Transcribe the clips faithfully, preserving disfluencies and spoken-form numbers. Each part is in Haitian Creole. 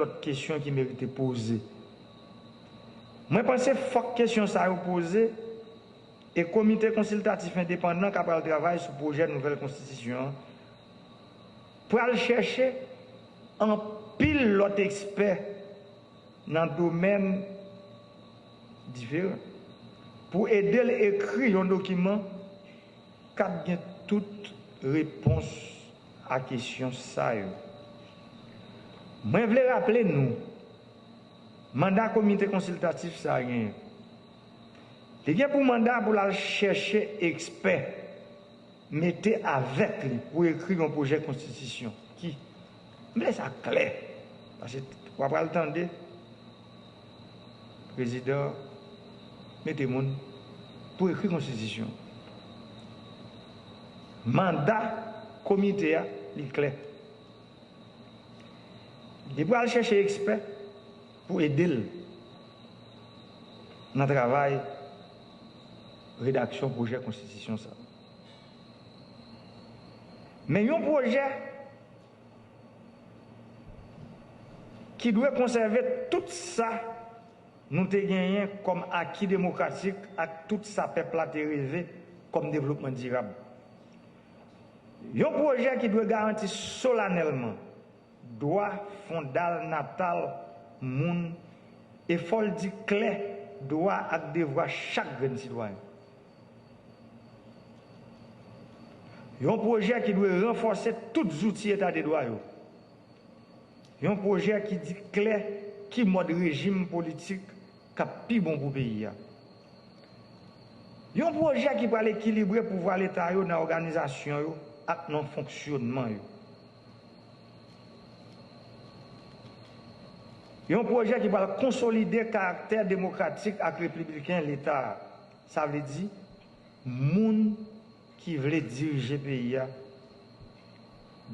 lòt kesyon ki merite poze. Mwen panse fòk kesyon sa yo poze e Komite Konsiltatif Endepandan k ap pral travay sou pwojè nouvèl konstitisyon an pral chèche anpil lòt ekspè nan domèn diferan pou ede l ekri yon dokiman k ap gen tout repons a kesyon sa yo. Mwen vle raple nou, manda Komite Konsiltatif sa a genyen. Li gen pou manda pou l al chèche ekspè mete avèk li pou ekri yon pwojè konstitisyon ki, m vle sa klè, paske w ap pral tande prezidan mete moun pou ekri konstitisyon. Manda komite a, li klè. Li pral chèche ekspè pou ede l nan travay redaksyon pwojè konstitisyon sa. Men yon pwojè ki dwe konsève tout sa nou te genyen kòm aki demokratik ak tout sa pèp la te reve kòm devlopman dirab. Yon pwojè ki dwe garanti solanèlman dwa fondal natal moun e fò l di klè dwa ak devwa chak grenn sitwayen. Yon pwojè ki dwe ranfòse tout zouti eta de dwa yo. Yon pwojè ki di klè ki mòd rejim politik k ap pi bon pou peyi a. Yon pwojè ki pral ekilibre pouvwa leta yo nan òganizasyon yo ak nan fonksyonman yo. Yon pwojè ki pral konsolide karaktè demokratik ak repibliken leta a. Sa vle di, moun ki vle dirije peyi a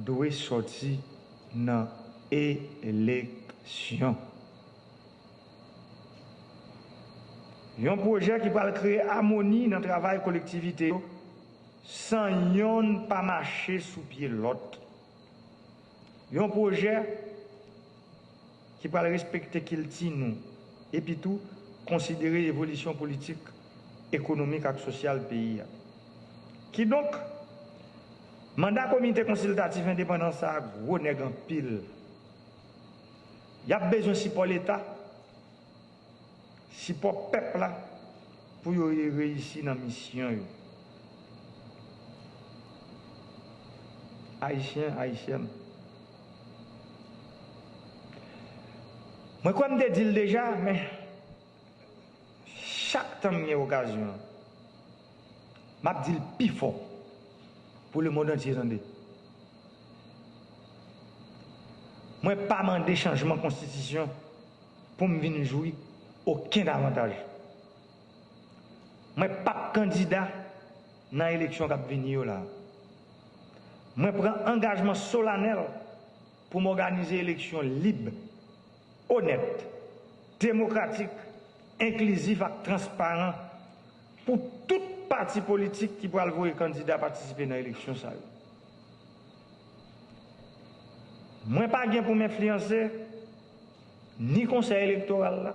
dwe sòti nan eleksyon. Yon pwojè ki pral kreye amoni nan travay kolektivite yo san yonn pa mache sou pye lòt. Yon pwojè ki pral respekte kilti nou, epi tou konsidere evolisyon politik, ekonomik ak sosyal peyi a. Kidonk, manda Komite Konsiltatif Endepandan sa a gwo nèg anpil. Y ap bezwen sipò Leta, sipò pèp la pou yo reyisi nan misyon yo. Ayisyen, Ayisyèn, mwen kwè m te di l deja, men chak tan m gen okazyon an, m ap di l pi fò pou lemonn antye tande. Mwen pa mande chanjman konstitisyon pou m vin jwi okenn avantaj. Mwen p ap kandida nan eleksyon k ap vini yo la. Mwen pran angajman solanèl pou m òganize eleksyon lib, onèt, demokratik, enklizif ak transparan pou tout pati politik ki pral voye kandida patisipe nan eleksyon sa yo. Mwen pa gen pou m enfliyanse ni Konsèy Elektoral la,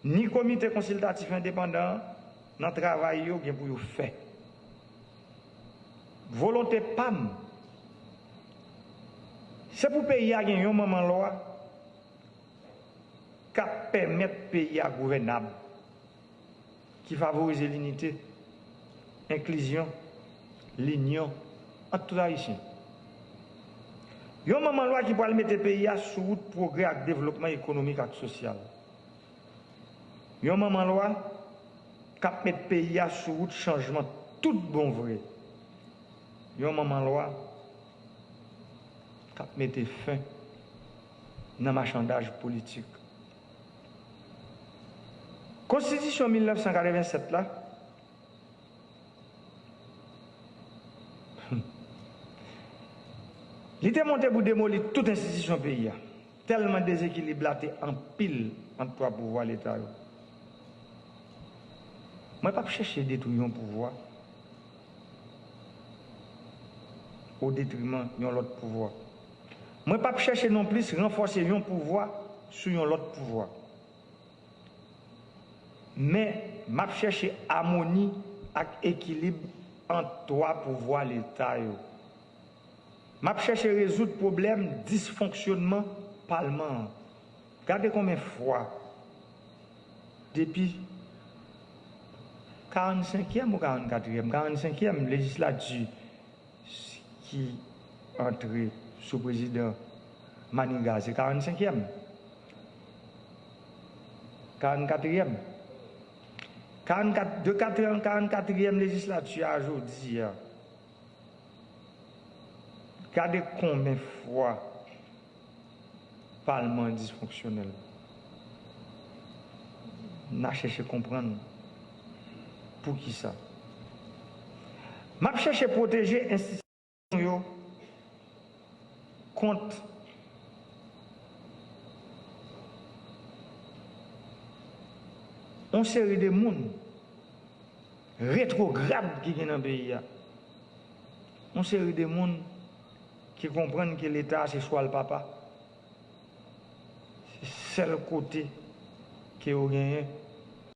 ni Komite Konsiltatif Endepandan an nan travay yo gen pou yo fè. Volonte pa m, se pou peyi a gen yon manman lwa k ap pèmèt peyi a gouvènab, ki favorize linite, enklizyon, linyon ant tout Ayisyen. Yon manman lwa ki pral mete peyi a sou wout pwogrè ak devlopman ekonomik ak sosyal. Yon manman lwa k ap met peyi a sou wout chanjman tout bon vre. Yon manman lwa k ap mete fen nan machandaj politik. Konstitisyon mil nèf san katreven sèt la, li te monte pou demoli tout enstitisyon peyi a, tèlman dezekilib la te anpil ant twa pouvwa Leta yo. Mwen p ap chèche detwi yon pouvwa o detriman yon lòt pouvwa. Mwen p ap chèche nonplis ranfòse yon pouvwa sou yon lòt pouvwa. Men, m ap chèche amoni ak ekilib ant twa pouvwa Leta yo. M ap chèche rezoud pwoblèm disfonksyonman Palman an. Gade konbyen fwa, depi karannsenkyèm ou karannkatriyèm, karannsenkyèm lejislati ki antre sou prezidan Maniga, se karannsenkyèm, karannkatriyèm. Karannkat, de katran, karannkatriyèm lejislati a jodi a. Gade konbyen fwa Palman an disfonksyonèl. N a chèche konprann poukisa. M ap chèche pwoteje enstitisyon yo kont yon seri de moun retwograd ki gen nan peyi a. Yon seri de moun ki konprann ke Leta a se chwal papa. Se sèl kote ke yo genyen